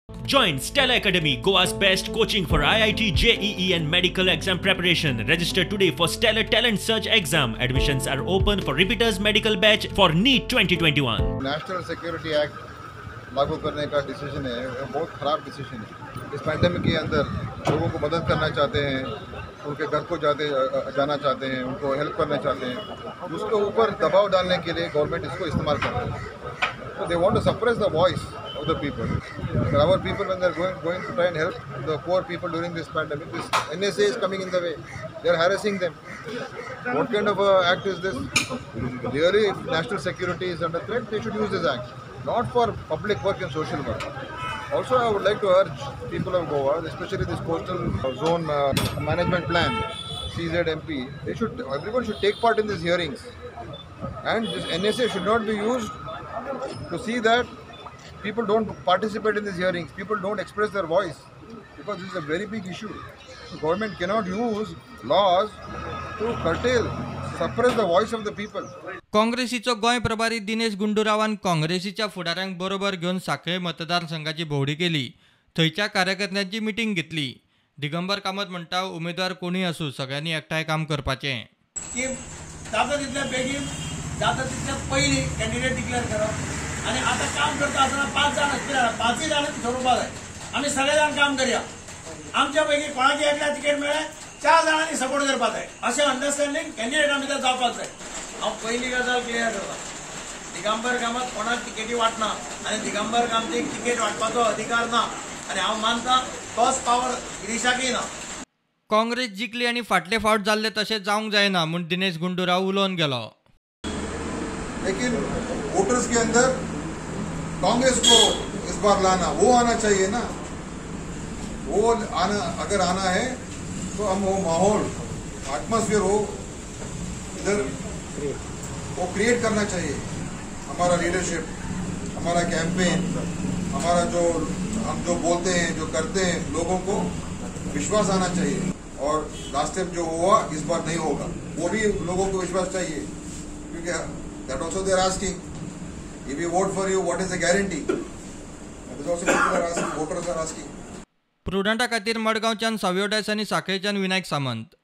Join Stella Academy, Goa's best coaching for IIT, JEE and medical exam preparation. Register today for Stellar Talent Search exam. Admissions are open for repeaters medical batch for NEET 2021. National Security Act लागू करने का decision है, वो बहुत ख़राब decision है। इस pandemic K अंदर लोगों को मदद करना चाहते हैं, उनके घर को जाते जाना चाहते हैं, उनको हेल्प करना चाहते हैं, उसके ऊपर दबाव डालने के लिए गवर्नमेंट इसको इस्तेमाल कर रही है। So they want to suppress the voice of the people. But our people, when they are going to try and help the poor people during this pandemic, this NSA is coming in the way. They are harassing them. What kind of a act is this? Really, if national security is under threat, they should use this act, not for public work and social work. Also, I would like to urge people of Goa, especially this coastal zone management plan, CZMP, everyone should take part in these hearings. And this NSA should not be used to see that people don't participate in these hearings, people don't express their voice, because this is a very big issue. The government cannot use laws to curtail, suppress the voice of the people. काँग्रेसीचो Goa प्रभारी दिनेश गुंडूरावान काँग्रेसीच्या फुडाऱ्यांक बरोबर घेवन सांखळे मतदारसंघाची भोंवडी केली. थंयच्या कार्यकर्त्यांची मिटींग घेतली. दिगंबर कामत म्हणटा, उमेदवार कोणूय आसूं, सगळ्यांनी एकठांय काम करपाचें. की जाता तितल्या बेगीन, जाता तितल्या पयलीं कॅन्डिडेट डिक्लेअर करप आनी आतां काम करता आसतना 5 जाण आसतले, 5 जाणांनी थारोवपाक जाय. आमी सगळे जाण काम करया. आमच्या पैकी कोणाकी एकल्या तिकेट मेळ्ळें, 4 जाणांनी सपोर्ट करपाक जाय. अशें अंडरस्टँडींग कॅन्डिडेटा भितर जावपाक जाय. हांव पयली गजाल क्लियर करता, दिगंबर कामत कोणाक तिकेटी वांटना आनी दिगंबर कामतीक तिकेट वांटपाचो अधिकार ना आनी हांव मानता तोच पावर गिरीशाकय ना. काँग्रेस जिखली आनी फाटले फावट जाल्ले तशें जावंक जायना म्हूण दिनेश गुंडूराव उलोवन गेलो. लेकिन वोटर्स के अंदर कांग्रेस को इस बार लाना, वो आना चाहिए ना. वो आना, अगर आना है तो हम वो माहौल, एटमॉस्फेयर हो इधर, वो क्रिएट करना चाहिए. हमारा लीडरशिप, हमारा कैंपेन, हमारा जो हम जो बोलते हैं, जो करते हैं, लोगों को विश्वास आना चाहिए. और लास्ट टाइम जो हुआ इस बार नहीं होगा, वो भी लोगों को विश्वास चाहिए, क्योंकि that also they are asking, if we vote for you, what is the guarantee? That is also people are asking, voters are asking. प्रुडंटा खातीर मडगांवच्यान सावियो डायस आनी सांखळेच्यान विनायक सामंत.